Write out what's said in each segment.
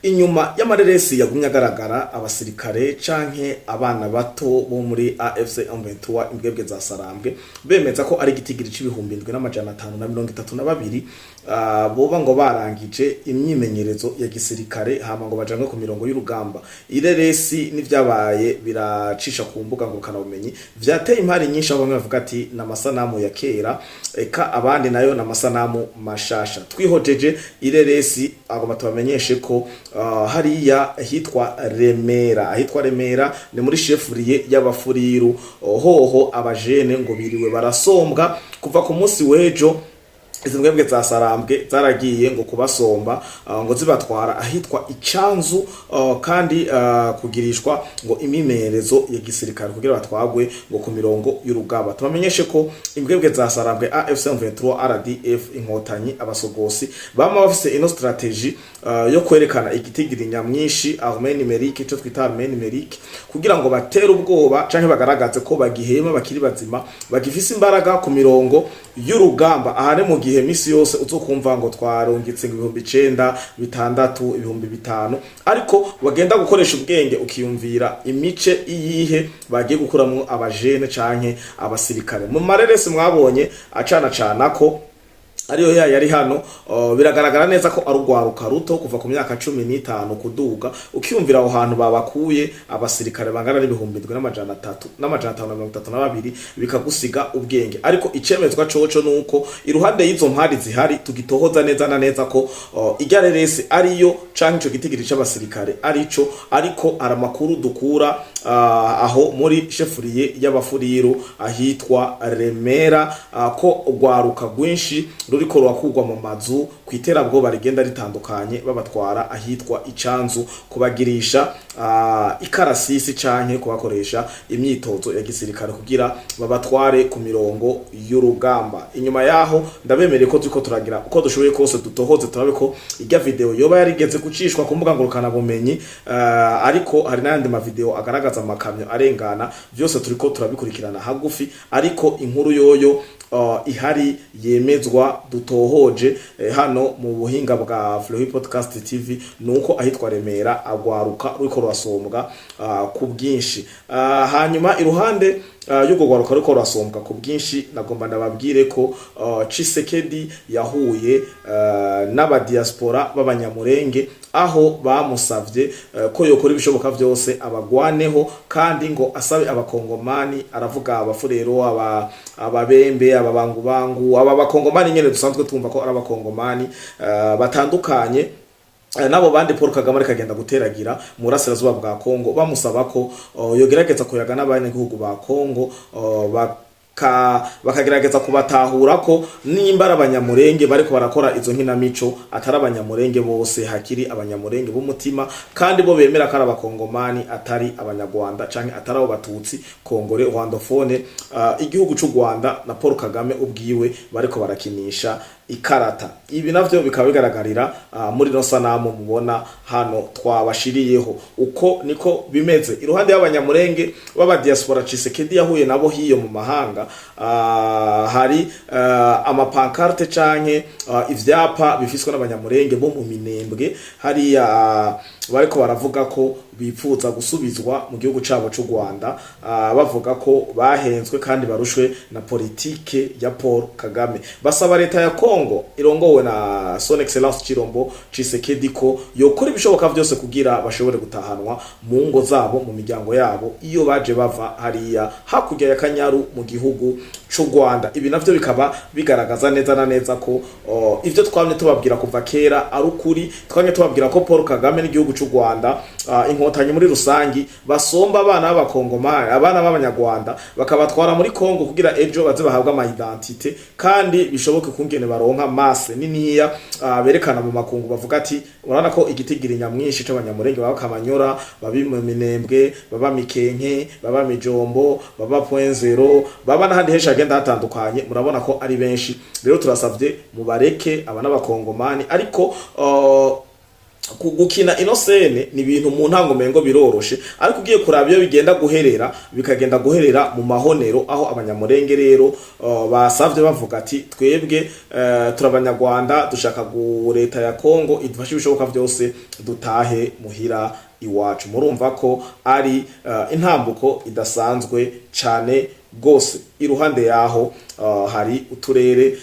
Inyuma y'amareresi yagumye agaragara abasirikare canke abana bato bo muri AFC M23, imbwebwe za Sarambwe, bemeza ko ari igitigiri c'7532, boba ngo barangije imyimenyerezo ya gisirikare, hama ngo bajanwe ku mirongo y'urugamba. Ireresi n'ivyabaye biracisha ku mbuga ngurukana bumenyi vyateye impari nyinshi, aho bamwe bavuga ati n'amasanamu ya kera, eka abandi nayo n'amasanamu mashasha. Twihojeje ireresi, agomba tubamenyeshe ko hariya hitwa Remera, ahitwa Remera ni muri chefferie y'Abafuriru, hoho abajene ngo biriwe barasombwa kuva ku munsi w'ejo. Izi mbwebwe za Sarambwe zaragiye ngo kubasomba, ngo zibatwara ahitwa Icanzu, kandi kugirishwa ngo imimenyerezo ya gisirikare kugira batwagwe ngo ku mirongo y'urugamba. Tubamenyeshe ko imbwebwe za Sarambwe, AFC M23, RDF Inkotanyi, abasogosi bama bafise ino stratégie yo kwerekana igitigiri nyamwinshi, armée numérique, ico twita armée numérique, kugira ngo batere ubwoba canke bagaragaze ko bagihema, bakiri bazima, bagifise imbaraga ku mirongo y'urugamba. Aha ni mu gihe misi yose uzokumva ngo twarungitse ngo 9000, 6000, 5000, ariko bagenda gukoresha ubwenge ukiyumvira imice iyihe bagiye gukuramwo abajene canke abasirikare. Mu mareresi mwabonye acana cana ko ariyo ya yari hano, biragaragara neza ko ari urwaruka ruto kuva ku myaka 15 kuduga. Ukiyumvira aho hantu babakuye abasirikare bangana n'7300 n' 532, bikagusiga ubwenge. Ariko icemezwa coco nuko iruhande y'izo mpari zihari, tugitohoza neza na neza ko irya reresi ariyo canke ico gitigiri c'abasirikare arico. Ariko hari amakuru dukura aho muri chefferie y'Abafuriru ahitwa Remera, ko urwaruka rwinshi ruriko rurakurwa mu mazu ku iterabwoba rigenda ritandukanye, babatwara ahitwa Icanzu kubagirisha ikarasisi canke kubakoresha imyitozo ya gisirikare kugira babatware ku mirongo y'urugamba. Inyuma yaho ndabemereye ko turiko turagira uko dushoboye kose dutohoze, turabe ko irya video yoba yarigeze gucishwa ku mbuga ngurukana bumenyi, ariko hari n'ayandi mavideo agaragaza amakamyo arengana. Vyose turiko turabikurikirana hagufi, ariko inkuru yoyo ihari yemezwa dutohoje hano mu buhinga bwa Fleury Podcast TV nuko ahitwa Remera agwaruka ruriko rurasombwa ku bwinshi. Hanyuma iruhande y'urwo rwaruka ruriko rurasombwa ku bwinshi, nagomba ndababwire ko Tshisekedi yahuye n'abadiaspora b'Abanyamurenge, aho bamusavye ko yokora ibishoboka vyose abagwaneho, kandi ngo asabe Abakongomani, aravuga Abafurero, Ababembe, Ababangubangu, aba Bakongomani nyene dusanzwe twumva ko ari Abakongomani batandukanye nabo bandi Paul Kagame ariko agenda guteragira mu burasirazuba bwa Kongo, bamusaba ko yogerageza kuyaga n'abanyagihugu ba Kongo, bakagerageza kubatahura ko nimba ari Abanyamurenge bariko barakora izo nkinamico, atari Abanyamurenge bose, hakiri Abanyamurenge b'umutima, kandi bo bemera ko ari Abakongomani, atari Abanyarwanda canke atari abo Batutsi congolais rwandophone, igihugu c'u Rwanda na Paul Kagame ubwiwe bariko barakinisha ikarata. Ibi navyo bikaba bigaragarira muri no sanamu mubona hano twabashiriyeho. Uko niko bimeze. Iruhande y'Abanyamurenge b'aba diaspora Tshisekedi yahuye nabo hiyo mu mahanga, hari amapancarte canke ivyapa bifiswe n'Abanyamurenge bo mu Minembwe hariya, bariko baravuga ko bipfuza gusubizwa mu gihugu cabo c'u Rwanda, bavuga ko bahenzwe kandi barushwe na politike ya Paul Kagame. Basaba leta ya Kongo irongowe na Son Excellence Chirombo Tshisekedi ko yokora ibishoboka vyose kugira bashobore gutahanwa mu ngo zabo, mu miryango yabo, iyo baje bava hariya hakurya ya Kanyaru mu gihugu c'u Rwanda. Ibi navyo bikaba bigaragaza neza na neza ko ivyo twamye tubabwira kuva kera ari ukuri. Twamye tubabwira ko Paul Kagame n'igihugu c'u Rwanda, Inkotanyi muri rusangi, basomba abana b'Abakongomani, abana b'Abanyarwanda, bakabatwara muri Kongo kugira ejo baze bahabwe ama identité, kandi bishoboke kungene baronka masse niniya berekana mu makungu, bavuga ati urabona ko igitigiri nyamwinshi c'Abanyamurenge baba Kamanyora, baba mu Minembwe, baba Mikenke, baba Mijombo, baba Point Zero, baba n'ahandi henshi hagenda hatandukanye. Murabona ko ari benshi. Rero turasavye mubareke aba n'Abakongomani, ariko Gukina ino scène ni ibintu mu ntango mengo biroroshe, ariko ugiye kuraba iyo bigenda guherera, bikagenda guherera mu mahonero, aho Abanyamurenge rero basavye bavuga ati: "Twebwe turabanyarwanda, dushaka gu leta ya Kongo idufashe ibishoboka vyose dutahe muhira iwacu." Murumva ko ari intambuko idasanzwe cane gose. Iruhande yaho hari uturere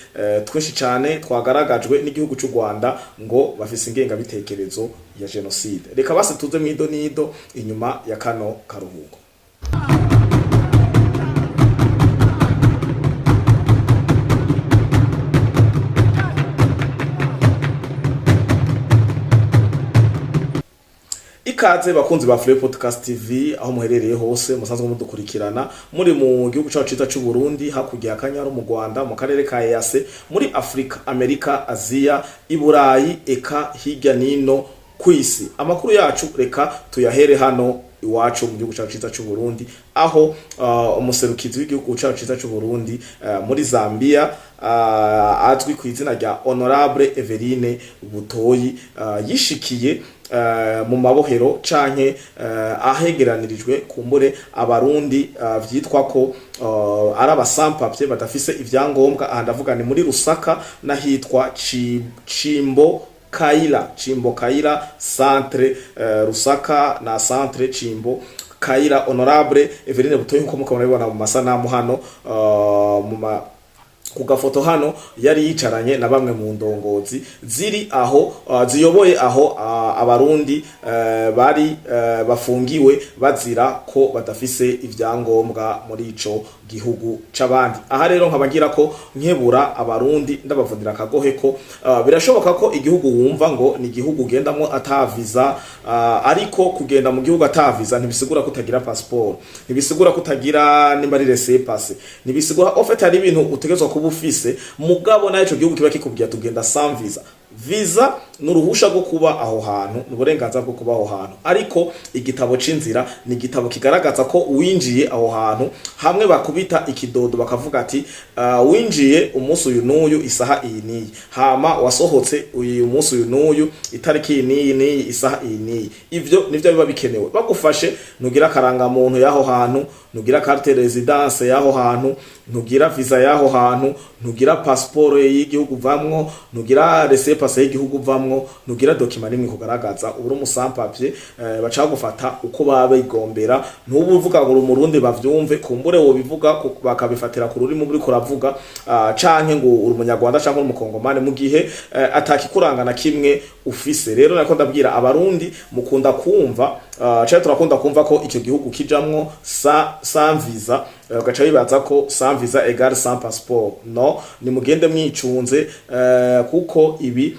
twinshi cane twagaragajwe n'igihugu c'u Rwanda ngo bafise ingengabitekerezo ya genocide. Reka basi tuze mwido nido inyuma ya kano karuhuko. Ikaze bakunzi ba Free Podcast TV, aho muherereye hose musanzwe mudukurikirana, muri mu gihugu cyacu ciza c'u Burundi, hakurya ya Kanyaru mu Rwanda, mu karere ka EAC, muri Afrika, Amerika, Aziya, Iburayi, eka hirya nino kwisi. Amakuru yacu reka tuyahere hano iwacu mu gihugu cyacu ciza c'u Burundi, aho umuserukizi w'igihugu cyacu ciza c'u Burundi muri Zambia, azwi ku izina rya Honorable Everine Butoyi, yishikiye mu mabohero canke ahegeranirijwe kumbure Abarundi vyitwa ko ari abasampavye badafise ivyangombwa. Aha ndavuga ni muri Lusaka n'ahitwa Chimbo Kaila, Chimbo Kaila centre, Lusaka na centre Chimbo Kaila. Honorable Everine Butoyi, nkuko mukabona bibona mu masanamu hano, mu ma ku gafoto hano, yari yicaranye na bamwe mu ndongozi ziri aho, ziyoboye aho Abarundi bari bafungiwe bazira ko badafise ivyangombwa muri ico gihugu c'abandi. Aha rero nkaba ngira ko nkebura Abarundi, ndabavunira akagohe ko birashoboka ko igihugu wumva ngo ni igihugu ugendamwo ata visa, ariko kugenda mu gihugu ata visa ntibisigura ko utagira passeport, ntibisigura ko utagira nimba ari laissez-passer, ntibisigura. En fait, hari ibintu utegerezwa kuba ufise, mugabo nayo ico gihugu kiba kikubwira tugenda sans visa. Visa ni uruhusha rwo kuba aho hantu, ni uburenganzira bwo kuba aho hantu, ariko igitabo c'inzira ni igitabo kigaragaza ko winjiye aho hantu. Hamwe bakubita ikidodo bakavuga ati: "Winjiye umunsi uyu n'uyu, isaha iyi n'iyi, hama wasohotse uyu munsi uyu n'uyu, itariki iyi n'iyi n'iyi, isaha iyi n'iyi." Ivyo nivyo biba bikenewe. Bagufashe ntugira akarangamuntu y'aho hantu, ntugira carte résidence y'aho hantu, ntugira visa y'aho hantu, ntugira passeport y'igihugu uvamwo, ntugira laissez-passer y'igihugu uvamwo, ntugira document nimwe kugaragaza uburi umu sans-papier, baca bagufata uko baba bigombera. Ntubu uvuga ngo uri Umurundi bavyumve, kumbure wobivuga bakabifatira ku rurimi uriko uravuga, canke ngo uri Umunyarwanda canke uri Umukongomani, mu gihe atakikuranga na kimwe ufise. Rero nako ndabwira Abarundi, mukunda kumva, canke turakunda kumva ko icyo gihugu kijamwo sans visa, ugaca bibaza ko sans visa égale sans passeport. No nimugende mwicunze, kuko ibi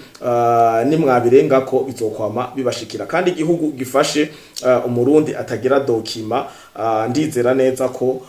nimwabirengako bizokwama bibashikira. Kandi igihugu gifashe Umurundi atagira document, ndizera neza ko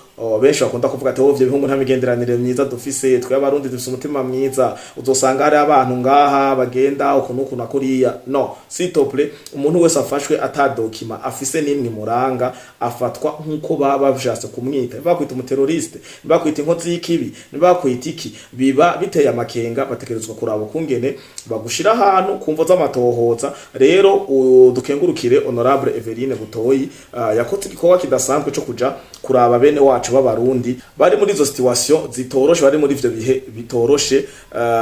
benshi bakunda kuvuga ati: "Oh, ivyo bihugu nta migenderanire myiza dufise, twe Abarundi dufise umutima mwiza, uzosanga hari abantu ngaha bagenda uku n'uku na kuriya." No, s'il te plaît, umuntu wese afashwe ata document afise n'imwe muranga afatwa nk'uko baba bashatse kumwita. Bakwita umu terroriste, bakwita inkozi y'ikibi, bakwita iki, biba biteye amakenga. Bategerezwa kuraba ukungene bagushira ahantu ku mvo z'amatohoza. Rero dukengurukire Honorable Everine Butoyi, yakoze igikorwa kidasanzwe co kuja kuraba bene wacu b'Abarundi bari muri izo situation zitoroshe, bari muri ivyo bihe bitoroshe.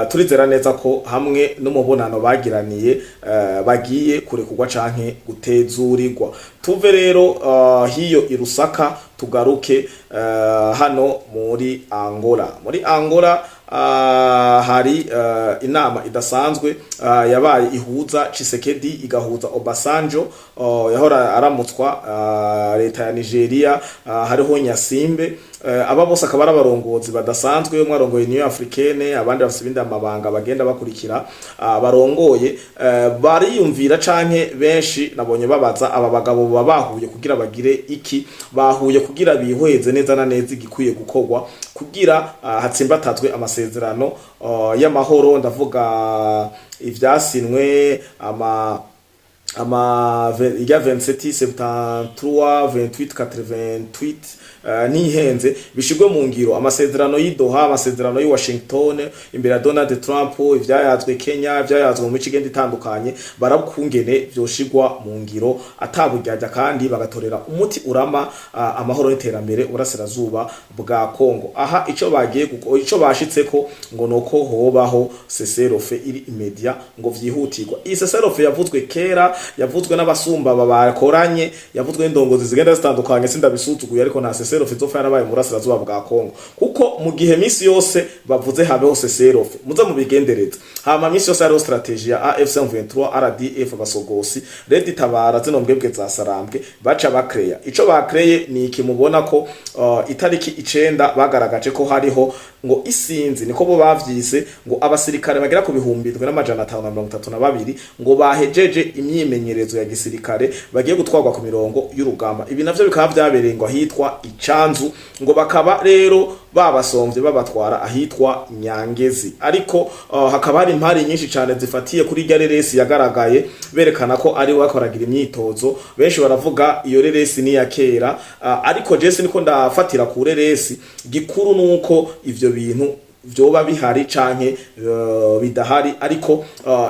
Turizera neza ko hamwe n'umubonano bagiraniye, bagiye kurekurwa canke gutezurirwa. Tuve rero hiyo i Lusaka, tugaruke hano muri Angola. Muri Angola hari inama idasanzwe yabaye ihuza Tshisekedi, igahuza Obasanjo yahora aramutswa leta ya Nigeria, hariho Nyasimbe. Aba bose akaba ari abarongozi badasanzwe, umwe arongoye Union Africaine, abandi bafise ibindi amabanga bagenda bakurikira, barongoye. Bariyumvira canke benshi nabonye babaza: aba bagabo baba bahuye kugira bagire iki? Bahuye kugira bihweze neza na neza igikwiye gukorwa kugira hatsimbatazwe amasezerano y'amahoro. Ndavuga ivyasinwe ama irya 27 73 28 88. ntihenze bishigwe mu ngiro. Amasezerano y'i Doha, amasezerano y'i Washington imbere ya Donald Trump, ivyayazwe Kenya, ivyayazwe mu mico igenda itandukanye, barabukungene vyoshigwa mu ngiro ataburyarya, kandi bagatorera umuti urama amahoro n'iterambere uburasirazuba bwa Kongo. Aha ico bagiye ico bashitseko ngo nuko hobaho cessez-le-feu iri immédiat, ngo vyihutirwa. Iyi cessez-le-feu yavuzwe kera, yavuzwe n'abasumba bakoranye, yavuzwe n'indongozi zigenda zitandukanye. Sindabisuzuguye, ariko nta cessez-le-feu izopfa yarabaye mu burasirazuba bwa Kongo, kuko mu gihe misi yose bavuze habeho cessez-le-feu, muze mubigendereza, hama misi yose hariho stratégie ya AFC 23, RDF, abasogosi, Red Tabara, zino mbwebwe za Sarambwe baca bakreya. Ico bakreye ni iki? Mubona ko itariki 9 bagaragaje ko hariho ngo isinzi, niko bo bavyise, ngo abasirikare bagera ku 7532 ngo bahejeje imyimenyerezo ya gisirikare, bagiye gutwarwa ku mirongo y'urugamba. Ibi navyo bikaba vyabereye ngo ahitwa Icanzu, ngo bakaba rero babasomvye babatwara ahitwa Nyangezi. Ariko hakaba hari impari nyinshi cyane zifatiye kuri irya reresi yagaragaye berekana ko ari bakoragira imyitozo. Benshi baravuga iyo reresi ni ya kera, ariko jesi niko ndafatira ku reresi. Gikuru nuko ivyo bintu vyoba bihari canke bidahari, ariko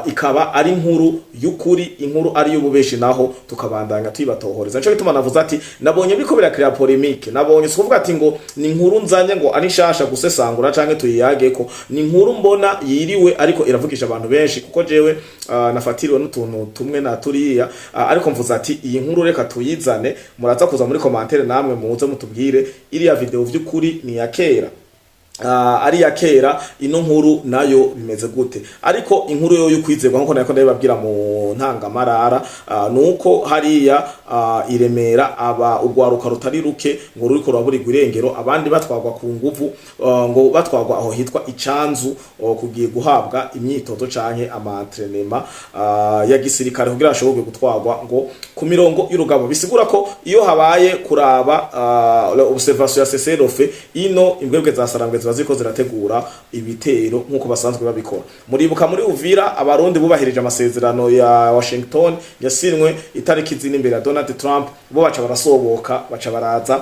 ikaba ari inkuru y'ukuri, inkuru ari y'ububeshi, naho tukabandanya tuyibatohoreza. Nico gituma navuze ati nabonye biriko birakrea polémique. Nabonye sikuvuga ati ngo ni inkuru nzanye ngo ari nshasha gusesangura canke tuyiyageko, ni inkuru mbona yiriwe ariko iravugisha abantu benshi, kuko jewe nafatiriwe n'utuntu tumwe na turiya, ariko mvuze ati iyi nkuru reka tuyizane. Muraza kuza muri commentaire namwe muze mutubwire iriya video vy'ukuri ni ya kera, ari ya kera, ino nkuru nayo bimeze gute? Ariko inkuru yo y'ukwizerwa, nkuko nako ndabibabwira mu ntangamarara, nuko hariya iremera aba ugwaruka rutari ruke ngo ruriko ruraburirwa irengero, abandi batwagwa ku nguvu, ngo batwagwa aho hitwa Icanzu, kugiye guhabwa imyitozo canke ama entraînement ya gisirikare kugira ashobore gutwagwa ngo ku mirongo y'urugabo. Bisigura ko iyo habaye kuraba observation ya cessez-le-feu, ino imbwebwe za Sarambwe ziba ziriko zirategura ibitero nkuko basanzwe babikora. Muribuka muri Uvira Abarundi bubahirije amasezerano ya Washington yasinwe itariki zine imbere ya Donald Trump, bo baca barasoboka, baca baraza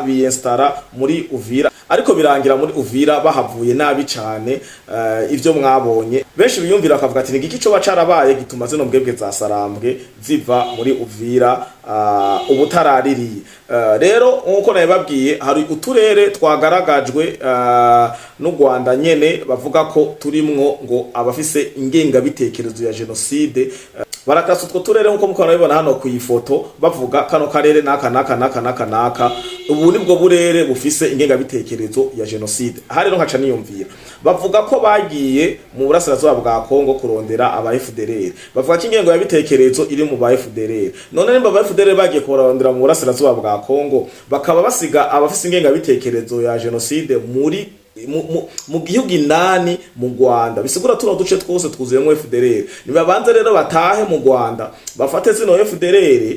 biyinstara muri Uvira, ariko birangira muri Uvira bahavuye nabi cane. Ivyo mwabonye, benshi biyumvira bakavuga ati nigiki co bacarabaye gituma zino mbwebwe za Sarambwe ziva muri Uvira ubutaraririye? Rero nkuko nabibabwiye, hari uturere twagaragajwe n'u Rwanda nyene bavuga ko turimwo ngo abafise ingengabitekerezo ya génocide. Barakasa utwo turere nkuko muko nabibona hano ku ifoto, bavuga kano karere naka naka naka naka naka, ubu nibwo burere bufise ingengabitekerezo ya génocide. Aha rero nkaca niyumvira, bavuga ko bagiye mu burasirazuba bwa Kongo kurondera aba FDLR, bavuga ko ingengo ya bitekerezo iri mu ba FDLR. None nimba aba FDLR bagiye kurondera mu burasirazuba bwa Kongo, bakaba basiga abafise ingengabitekerezo ya génocide muri mu gihugu indani mu Rwanda, bisigura tuno duce twose twuzuyemo FDLR. Nibabanze rero batahe mu Rwanda, bafate zino FDLR,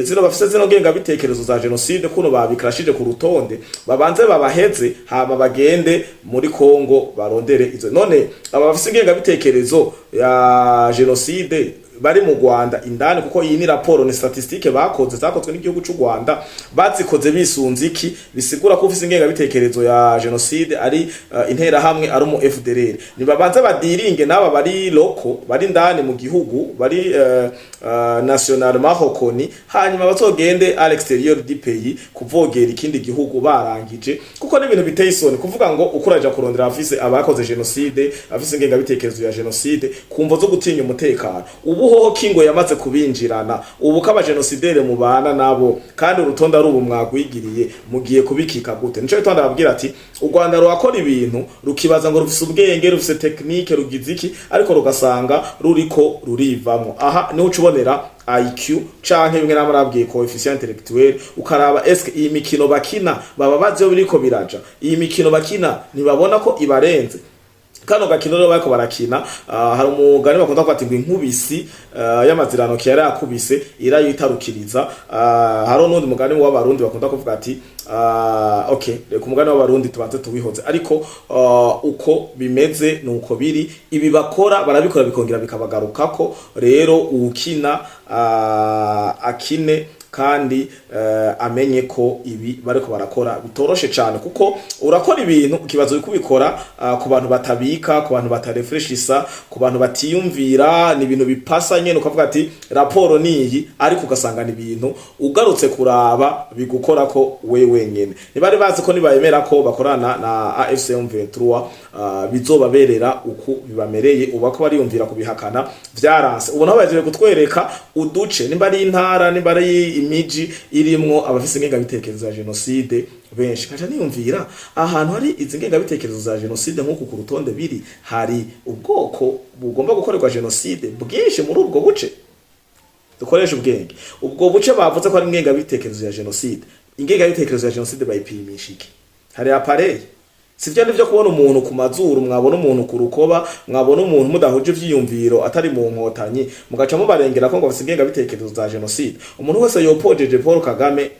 zino bafise zino ngengabitekerezo za génocide, kuno babikrashije ku rutonde, babanze babaheze, hama bagende muri Kongo barondere izo. None aba bafise ingengabitekerezo ya génocide bari mu Rwanda indani, kuko iyi ni raporo, ni statistique bakoze, zakozwe n'igihugu cy'u Rwanda, bazikoze bisunze iki? Bisigura ko ufise ingengabitekerezo ya génocide ari interahamwe, ari umu FDLR. Nibabanze badiringe n'aba bari locaux, bari indani mu gihugu, bari nationalement reconnu, hanyuma bazogende à l'extérieur du pays kuvogera ikindi gihugu barangije, kuko n'ibintu biteye isoni kuvuga ngo ukuraja kurondera afise abakoze génocide, afise ingengabitekerezo ya génocide, kumvo zo gutinya umutekano. Ubu hoho kingo yamaze kubinjirana, ubu ko abagenosidere mubana nabo kandi urutonde ari ubu mwagwigiriye, mugiye kubikika gute? Nico gituma ndababwira ati u Rwanda rurakora ibintu rukibaza ngo rufise ubwenge, rufise technique, rugize iki, ariko rugasanga ruriko rurivamwo. Aha niho uca ubonera IQ canke bimwe namwe nabwiye coefficient intellectuel, ukaraba eske iyi mikino bakina baba bazi yo biriko biraja? Iyi mikino bakina ntibabona ko ibarenze? Kano gakino rero bariko barakina, hari umugani bakunda kuvuga ati ngo inkubisi y'amazirano yari yakubise irayitarukiriza. Hari n'undi mugani w'Abarundi bakunda kuvuga ati okay, reka umugani w'Abarundi tubanze tuwihoze, ariko uko bimeze nuko biri. Ibi bakora barabikora bikongera bikabagarukako. Rero uwukina akine. Kandi amenye ko ibi bariko barakora bitoroshe cane, kuko urakora ibintu ukibaza uriko ubikora ku bantu batabika, ku bantu batarefreshisa, ku bantu batiyumvira. Ni ibintu bipasa nyene, ukavuga ati raporo niyi, ariko ugasanga ni ibintu ugarutse kuraba bigukora ko we wenyene. Ntibari bazi ko nibayemera ko bakorana na AFC M23 bizobaberera uku bibamereye. Uba ko bariyumvira kubihakana vyaranse. Ubu nabo baje kutwereka uduce, nimba ari intara, nimba ari imiji irimwo abafise ingengabitekerezo ya jenoside benshi. Nkaca niyumvira ahantu hari izi ngengabitekerezo za jenoside nk'uku ku rutonde biri, hari ubwoko bugomba gukorerwa jenoside bwinshi muri ubwo buce. Dukoresha ubwenge. Ubwo buce bavuze ko ari ingengabitekerezo ya jenoside, ingengabitekerezo ya jenoside bayipimisha iki? Hari appareil? Sivyo? Nivyo kubona umuntu ku mazuru, mwabona umuntu ku rukoba, mwabona umuntu mudahuje ivyiyumviro atari mu Nkotanyi, mugaca mubarengera ko ngo bafise ingengabitekerezo za jenoside. Umuntu wese yopojeje Paul Kagame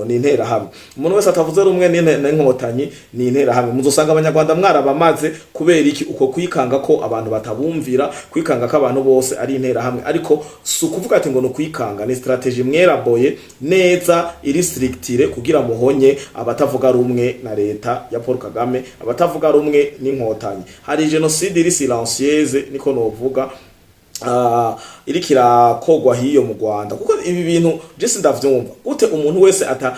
ni interahamwe, umuntu wese atavuze rumwe n'Inkotanyi ni interahamwe. Muzosanga Abanyarwanda mwarabamaze. Kubera iki? Uko kwikanga ko abantu batabumvira, kwikanga ko abantu bose ari interahamwe. Ariko si ukuvuga ati ngo ni ukwikanga, ni stratégie mweraboye neza, iri structurée kugira muhonye abatavuga rumwe na leta ya Paul Kagame, abatavuga rumwe n'Inkotanyi. Hari génocide iri silencieuse, niko novuga, iriko irakogwa hiyo mu Rwanda, kuko ibi bintu je sindavyumva gute umuntu wese ata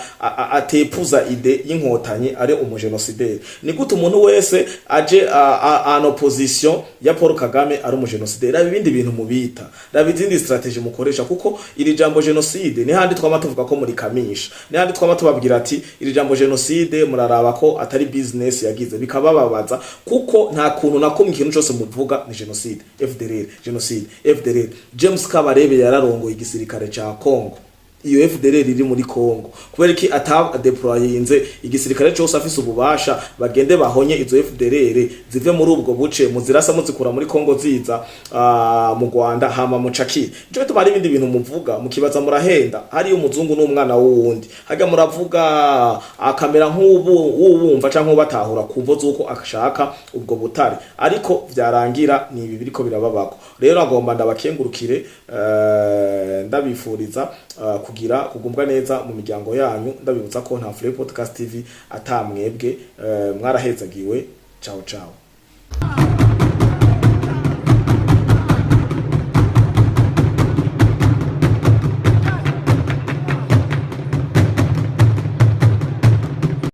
atepuza idée y'Inkotanyi ari umugenosideri. Ni gute umuntu wese aje en opposition ya Paul Kagame ari umugenosideri? Raba ibindi bintu mubita, raba izindi stratégie mukoresha, kuko iri jambo génocide ni handi twama tuvuga ko muri kamisha, ni handi twama tubabwira ati iri jambo génocide muraraba ko atari business yagize, bikabababaza, kuko nta kuntu na kumwe ikintu cyose muvuga ni génocide. FDLR, génocide, FDLR. James Kabarebe yararongoye igisirikare ca Congo. Iyo FDLR iri muri Congo, kubera iki atadeployinze igisirikare cyose afise ububasha, bagende bahonye izo FDLR zive muri ubwo buce, muzirasa muzikura muri Congo ziza mu Rwanda, hama mucakire? Nico gituma hari ibindi bintu muvuga mukibaza murahenda. Hariyo umuzungu n'umwana w'uwundi, harya muravuga akamera nk'ubu wubumva canke ubatahura kumvo z'uko ashaka ubwo butare, ariko vyarangira ni ibi biriko birababako. Rero agomba ndabakengurukire, ndabifuriza kugira kugumbwa neza mu miryango yanyu, ndabibutsa ko nta Free Podcast TV atamwebwe. Mwarahezagiwe. Ciao ciao.